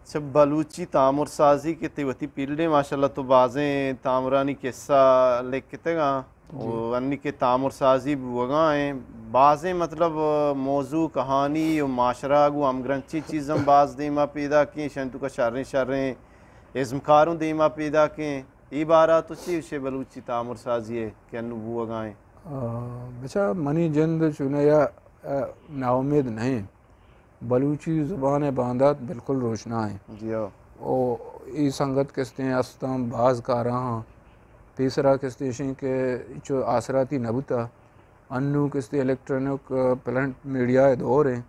چہ بلوچی تامر سازی کہ تئی وتی فیلڈ ایں، ماشاءاللہ تو بازیں تامرانی قصہ لکھتگ آں۔ جی۔ و انی کہ تامر سازی بوگا ایں، بازیں مطلب موضوع، کہانی و معاشرہ گوں ہمگرنچیں چیز ہم باز دیما پیداک ایں، شان تو کا شریں شریں ازمکاروں دیما پیداک ایں۔ ای بارہ تو چی گوشے بلوچی تامر سازی ءَ کہ انو بوگا ایں؟ آ، بچا منی جند چونیا، آ، ناامید نہ ایں۔ بلوچی زبان ءِ باندات بالکل روشنا ایں۔ جی ہو۔ او ای سنگت کستیں استاں باز کاراں، پیسرا کستیں شیں کہ چو آسراتی نہ بوتا۔ انو کستیں الیکٹرانک، آ، پرنٹ میڈیا ءِ دور ایں۔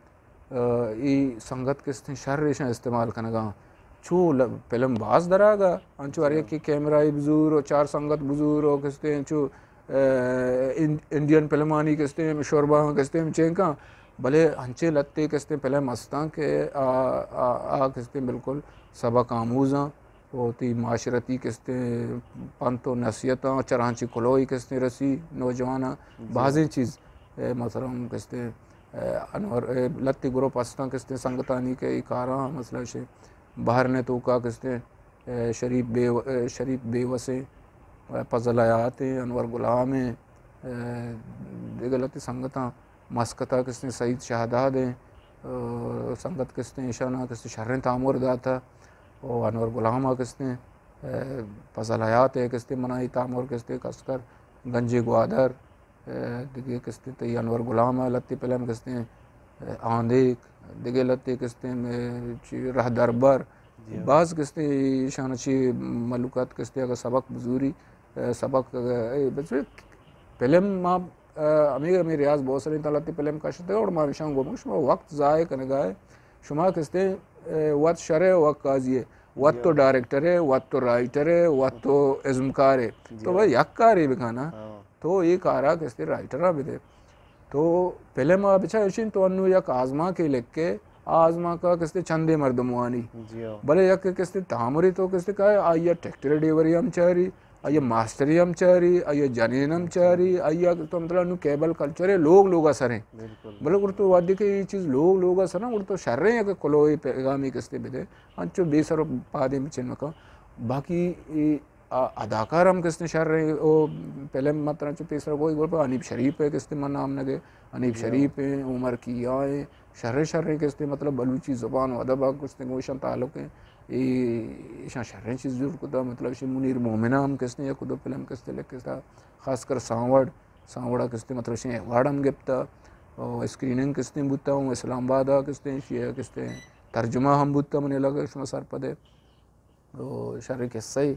آ، ای سنگت کستیں شر ایشاں استعمال کنگا۔ چو ل-، فلم باز دراگا، انچو ہر یکے کیمرہ ای بزور و چار سنگت بزور و کستیں چو، آ، ان-، انڈین فلمانی کستیں شوربا کستیں چینکاں، بلے انچیں لتے کستیں فلم استاں کہ آ، آ، آ کستیں بالکل سبق آموزاں۔ وتی معاشرتی کستیں پنت و نصیحتاں، چرانچی کلوہی کستیں رسی نوجواناں، جی۔ بازیں چیز، اے، مثلاً کستیں، اے، انور، اے، لتی گروپ استاں کستیں سنگتانی کہ ای کاراں، مثلاً شے بحرین توکا کستیں، اے، شریف بے و-، اے، شریف بے وسیں، اے، فضل حیات ایں، انور غلام ایں، اے، دگہ لتی سنگتاں۔ مسقطا کستیں سعید شہداد ایں، آ، سنگت کستیں ایشانا کستیں شریں تامر داتا۔ و انور غلاما کستیں، آ، فضل حیات ءِ کستیں منائی تامر کستیں کسکر، گنجے گوادر، آ، دگہ کستیں تئی انور غلاما لتی فلم کستیں، آ، آندیک، دگہ لتی کستیں، آ، چی رہ دربر، جی ہاں۔ باز کستیں ایشانا چی ملوکات کستیں اگر سبق بزوری، آ، سبق، آ، اے بچ فلم ما آ، ہمے، ہمے ریاض بوسلیں تاں لہتے فلم کشتگ اور ما ایشاں گوں شما وقت ضائع کنگا ئے۔ شما کستیں، آ، وت شرے وت قاضی ئے، وت تو ڈائریکٹر ئے، وت تو رائٹر ئے، وت تو ازمکار ئے۔ جی تو ہاں۔ بھائی یک کارے بکن نا۔ ہاں۔ تو اے کارا کستیں رائٹرا بدے۔ تو فلم ءَ بچا اشیں تو انو یک آزمانکے لکھے، آ آزمانکا کستیں چندے مردم وانی۔ جی ہاں۔ بلے یک کستیں تامرے تو کستیں کہ آئی ءَ ٹریکٹر ڈیوری ہم چاری، آئی ءَ ماسٹری ہم چاری، آئی ءَ جنین ہم چاری، آئی ءَ تو مطلب انو کیبل کلچر ءِ لوگ لوگ ءَ سریں۔ بالکل۔ بلے گڑا تو وہدے کہ اے چیز لوگ لوگ ءَ سریں، گڑا تو شریں یک کلوہے پیغامے کستیں بدے۔ انچو بے سر و پادیں بچن مکن۔ باقی اے آ، اداکار ہم کستیں شریں، او فلم مطلب چو پیسرا گوئی گڑا پہ حنیف شریف ءِ کستیں من نام نگے، حنیف شریف ایں، عمر کیا ایں، شریں شریں کستیں مطلب بلوچی زبان و ادب ءَ کستیں گوں ایشاں تعلق ایں۔ اے، ایشاں شریں چیز جوڑ کتا، مطلب ایشی منیر مومن ءَ ہم کستیں یک دو فلم کستیں لکھتا، خاص کر سانوڑ، سانوڑ ءَ کستیں مطلب ایشی ایوارڈ ہم گپتا، او اسکریننگ کستیں بوتا، او اسلام آباد ءَ کستیں، ایشی ءَ کستیں ترجمہ ہم بوتا، منی لگا شما سرپد ئے۔ او شریں قصہ اے۔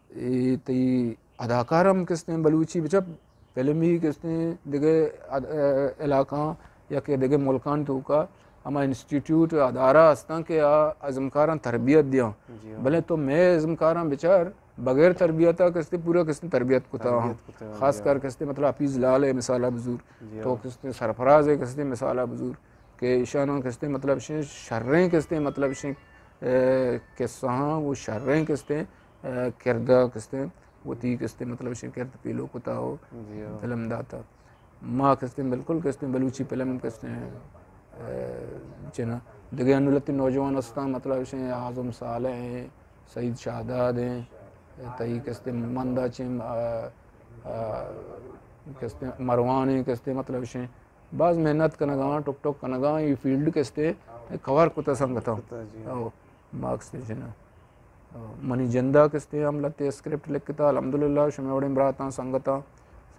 اے تئی اداکار ہم کستیں بلوچی بچا فلمی کستیں دگہ اد-، علاقاں یا کہ دگہ ملکاں توکا ہما انسٹیٹیوٹ ادارہ ہستاں کہ آ ازمکاراں تربیت دیاں۔ جی ہاں۔ بلے تو مئے ازمکاراں بچار بغیر تربیت ءَ کستیں پورا کستیں تربیت کتا ہاں۔ تربیت کتا، خاص جی ہاں۔ کر کستیں مطلب حفیظ لال ءِ مثال ءَ بزور، جی تو ہاں۔ کستیں سرفراز ءِ کستیں مثال ءَ بزور۔ کہ ایشاناں کستیں مطلب شیں شریں کستیں مطلب شیں، اے، قصہاں و شریں کستیں، اے، کردہ کستیں وتی کستیں مطلب شیں کرد پیلو کتا و جی ہاں۔ فلم داتا۔ ما کستیں بالکل کستیں بلوچی فلم کستیں، اے، چنا دگہ انو لتی نوجوان استاں مطلب شیں اعظم صالح ایں، سعید شہداد ایں، تئی کستیں مندا چیں، آ، آ، کستیں مروان ایں کستیں مطلب شیں باز محنت کنگا آں، ٹک ٹک کنگا آں، اے فیلڈ کستیں کور کتا سنگتاں۔ کتا، جی۔ او، ما کستیں چنا۔ او، منی جندا کستیں ہم لتے اسکرپٹ لکھتا، الحمدللہ، شمے وڑیں براتاں، سنگتاں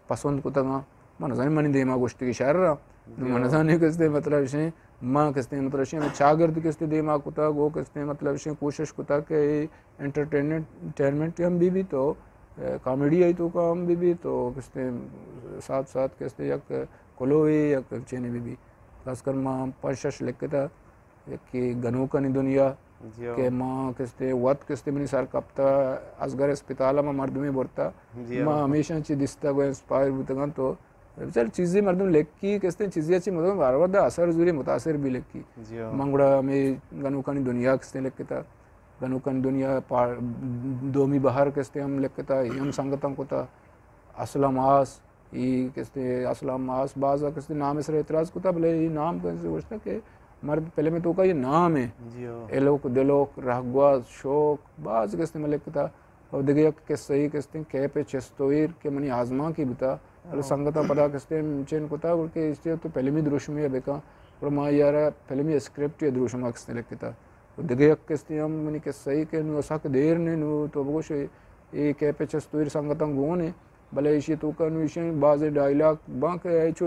پسند کتگاں۔ من زانی منی دیما گوشتگی شر را۔ جی۔ من زانی کستیں مطلب شیں، ما کستیں مطلب شیں، چاگرد کستیں دیما کتا، گو کستیں مطلب شیں، کوشش کتا کہ اے انٹرٹینمنٹ، انٹرٹینمنٹ ہم بی بی تو، اے، کامیڈی آئی توکا ہم بی بی تو کستیں ساتھ ساتھ کستیں یک کلوہے یک چینے بی بی۔ خاص کر ما پنچ شش لکھتا، یکے گنوکانی دنیا، جی ہو۔ کہ ما کستیں وت کستیں منی سر کپتا، اصغر اسپتال ما مردمے برتا۔ جی ہو۔ ما ہمیشاں چی دیستا گو انسپائر بوتگاں تو بچار چیزے مردم لکی کستیں چیزے چی مردم بار بار دا اثر زوری متاثر بی لکی۔ جی ہو۔ من گڑا ہمے گنوکانی دنیا کستیں لکھتا۔ گنوکانی دنیا پا-، دومی بہر کستیں ہم لکھتا، اے ہم سنگتاں کتا۔ اسلم آس، اے کستیں اسلم آس، بازا کستیں نام سر اعتراض کتا، بلے اے نام کستیں گوشتا کہ مرد فلم ءِ توکا یہ نام ہے۔ جی ہو۔ الوک دلوک، رہگواز، شوق، باز کستیں من لکھتا۔ اور دگہ یک قصہ ای کستیں کیپ چستویر کہ منی آزمانکی بوتا۔ بلے ہاں۔ سنگتاں پدا کستیں چین کتا، گڑا کہ استے تو فلمی دروشمے بکن۔ گڑا ما یارا فلمی اسکرپٹ یا دروشما کستیں لکھتا۔ و دگہ یک کستیں ہم منی قصہ ای کہ نو سک دیر نے، نو تو بگوش اے کیپ چستویر سنگتاں گون ہے۔ بلے ایشی توکا نو ایشی بازیں ڈائیلاگ باں کہ اے چو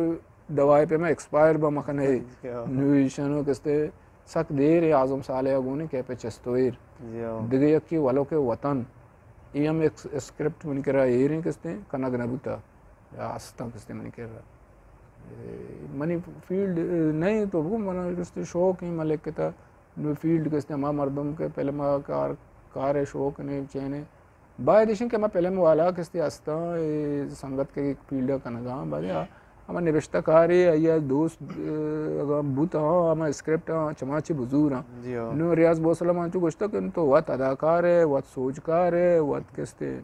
دوائے پیما ایکسپائر با مکنے۔ جی ہو۔ نو ایشانو کستیں سک دیر ہے، اعظم صالح گون ہے کیپ چستویر۔ جی ہو۔ دگہ یکی ولو کہ وطن، ای ہم ایک اسکرپٹ منی کرا ایریں کستیں کنگ نہ بوتا یا استاں کستیں منی کرا۔ اے، منی فیلڈ نہیں تو بگو منا کستیں شوق ہیں من لکھتا۔ نو فیلڈ کستیں ہما مردم کہ فلم کار، کار شوق نے چینے۔ باید ایشن کہ ہما فلم والا کستیں استاں، اے سنگت کہ ایک فیلڈ کنگا، باید ہما نبشتہ کارے یا دوست، اے، اگاں بوت ہاں، ہما اسکرپٹ ہاں، چما چی بزور ہاں۔ جی ہاں۔ نو ریاض بوسلم ہاں چو گوشتا کہ تو وت اداکار ہے، وت سوجکار ہے، وت کستیں،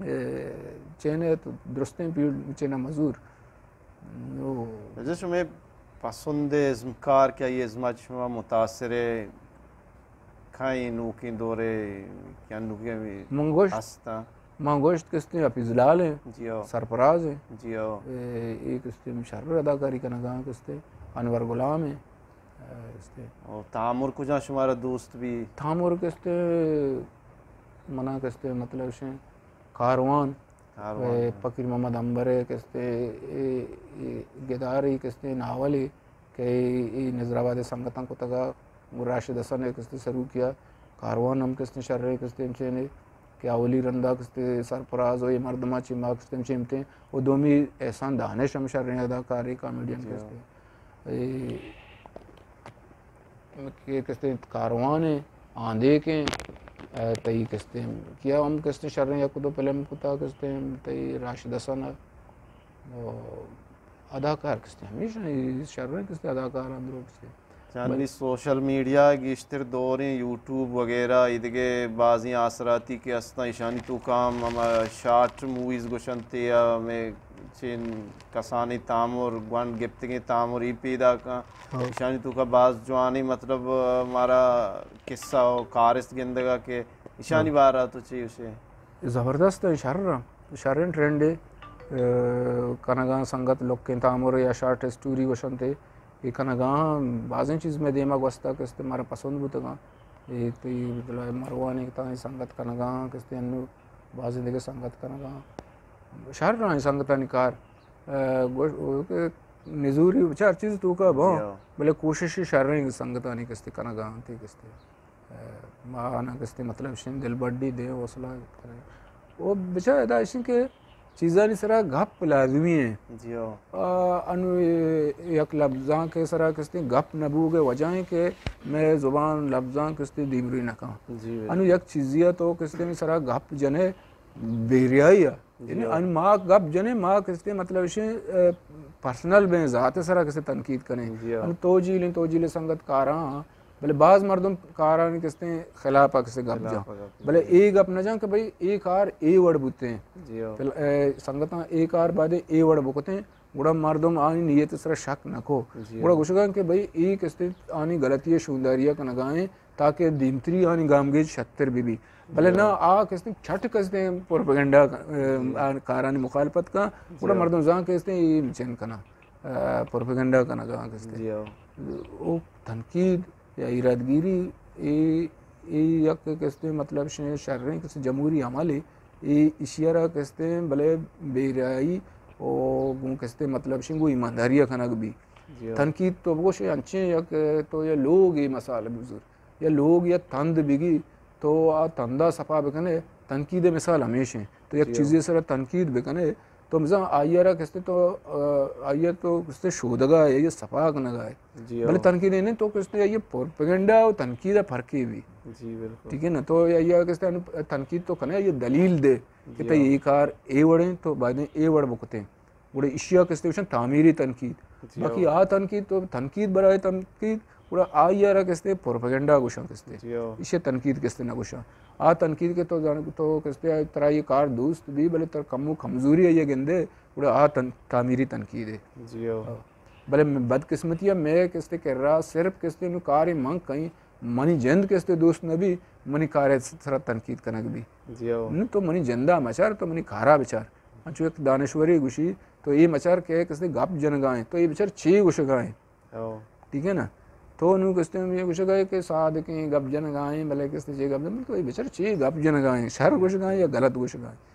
اے، چینے تو درستیں فیلڈ چینا مزور۔ نو۔ اچھا، شمے پسند ازمکار کہ آئی ازما چہ شما متاثر ہے، کئیں نوکیں دورے کہ انوگیں من گوشت، ہستاں؟ من گوشت کستیں حفیظ لال ہیں، جی ہو۔ سرفراز ہیں۔ جی ہو۔ اے، اے کستیں شر اداکاری کنگا کستیں انور غلام ہیں۔ اے، کستیں۔ او تامر کجا شمارا دوست بھی؟ تامر کستیں منا کستیں مطلب شیں کاروان، کاروان، اے، ہاں۔ فقیر محمد عنبر ہے کستیں، اے، اے گدار ہے کستیں ناول ہے کہ اے، اے نظر آباد سنگتاں کتگا، گڑا راشد حسن ہے کستیں سروکیا، کاروان ہم کستیں شر ہے کستیں چینے کہ اولی رندا کستیں سرفراز و اے مردماں چی ما کستیں چیمتیں و دومی احسان دانش ہم شر ہیں اداکار ہے کامیڈین جی ہاں۔ کستیں۔ اے، کہ کستیں کاروان ہیں، آندیک ہیں، اے، تئی کستیں کیا ہم کستیں شریں یک دو فلم کتا کستیں تئی راشد حسن و اداکار کستیں ہمیشہ شریں کستیں اداکار اندرو کستیں۔ چانی سوشل میڈیا گیشتر دوریں یوٹیوب وغیرہ ایدگہ بازیں آسراتی کہ استاں ایشانی توکا ہم ہما شارٹ موویز گوشنت یا ہمے چین کسانیں تامر، گونڈ گپتگیں تامر ای پیداکاں۔ ہاں۔ ایشانی توکا باز جوانیں مطلب مارا قصہ و کارست گندگا کہ ایشانی ہاں۔ بارہ تو چی گوشے؟ زبردست ہیں، شر ہیں، شریں ٹرینڈے، اے، کنگاں سنگت لکیں تامر یا شارٹ اسٹوری گوشنتے، اے کنگاں بازیں چیز میں دیما گوستا کہ استے مارا پسند بوتگاں۔ اے تئی مطلب مروانی تاں سنگت کنگاں کہ استے انو بازیں دگہ سنگت کنگاں۔ شر ہیں سنگتانی کار۔ اے، گوش-، نزوری چار چیز توکا باں، جی ہاں۔ بلے کوشش شریں سنگتانی کستے کنگا انت کستے۔ اے، ما آنا کستے مطلب شن دلبڈی دیں حوصلہ کریں۔ او بچار ادا اشن کہ چیزانی سرا گپ لازمی ہیں۔ جی ہاں۔ آ، انو یک لبزاں کے سرا کستے گپ نبوگ وجہ ہیں کہ میں زبان لبزاں کستے دیمروی نکاں۔ جی بالکل۔ انو یک چیزی تو کستے سرا گپ جنے بیریائی ء۔ جی یعنی ہاں۔ ان ما گپ جنیں، ما کستے مطلب اشیں، اے، پرسنل بیں، ذات سرا کستے تنقید کنیں۔ جی ہاں۔ ان توجیلیں، توجیلیں سنگت کاراں، بلے باز مردم کارانی کستے خلاف ء کستے گپ خلاف جاں۔ ء گپ بلے جاں۔ اے گپ نہ جاں کہ بھئی اے کار اے وڑ بوتیں۔ جی ہاں۔ فل-، اے، سنگتاں اے کار بادیں اے وڑ بکتیں، گڑا مردم آنی نیت سرا شک نہ کو۔ جی گڑا ہاں۔ گوشگاں کہ بھئی اے کستے آنی غلطی شونداری کنگائیں، تاکہ دیمتری آنی گامگیج شتر بہ بی۔ بلے جی۔ نہ آ کستیں چھٹ کستیں پروپیگنڈا، اے، جی۔ آ کارانی مخالفت کا، جی۔ گڑا مردم زان کستیں اے چن کنا، اے، پروپیگنڈا کنا گا کستیں۔ جی۔ او تنقید یا ایرادگیری اے، اے یک کستیں مطلب شیں شریں کستیں جمہوری عمل اے، اے اشی را کستیں بلے بیریائی او گوں کستیں مطلب شیں گوں ایمانداری کنگ بی۔ جی۔ تنقید تو بگوش انچیں یک تو یا لوگ اے مثال بزور۔ یا لوگ یا تند بگی تو آ تندا صفا بکنے، تنقید مثال ہمیش ہیں۔ تو یک جی۔ چیزے سرا تنقید بکنے، تو مثلا آئی را کستے تو، آ، آئی تو کستے شودگا ہے یا صفا کنگا ہے۔ جی۔ بلے تنقید نہیں تو کستے یہ پروپیگنڈا و تنقید فرقی بھی۔ جی، بالکل۔ ٹھیک ہے نا؟ تو یا، یا کستے انو تنقید تو کنے، یہ دلیل دے کہ جی۔ تئی یہ کار اے وڑیں تو بعد اے وڑ بکتے۔ گڑا ایشی ء کستے گوشن تعمیری تنقید۔ جی باقی ہو۔ آ تنقید تو تنقید برائے تنقید، گڑا آئی ء را کستے پروپیگنڈا گوشن کستے۔ جی ہو۔ ایشی ء تنقید کستے نہ گوشن۔ آ تنقید کہ تو زان-، تو کستے ترا یہ کار دوست بھی، بلے تر کمو کمزوری ہے یہ گندے، گڑا آ تن-، تعمیری تنقید ہے۔ جی ہو۔ ہاں۔ بلے بدقسمتی ءَ مئے کستے کرا صرف کستے نوں کارے من کئیں، منی جند کستے دوست نہ بی، منی کارے سرا تنقید کنگ بی۔ جی ہو۔ نوں تو منی جندا مچار، تو منی کارا بچار۔ انچو یک دانشورے گوشی، تو اے مچار کہ کستے گپ جنگا ایں، تو اے بچار چی گوشگا ایں۔ ہو۔ ٹھیک ہے نا؟ تو نوں کستے ہم یہ گوشگا ایں کہ صادقیں گپ جنگا ایں، بلے کستے چی گپ جنگا، تو اے بچار چی گپ جنگا ایں، شر گوشگا ایں یا غلط گوشگا ایں۔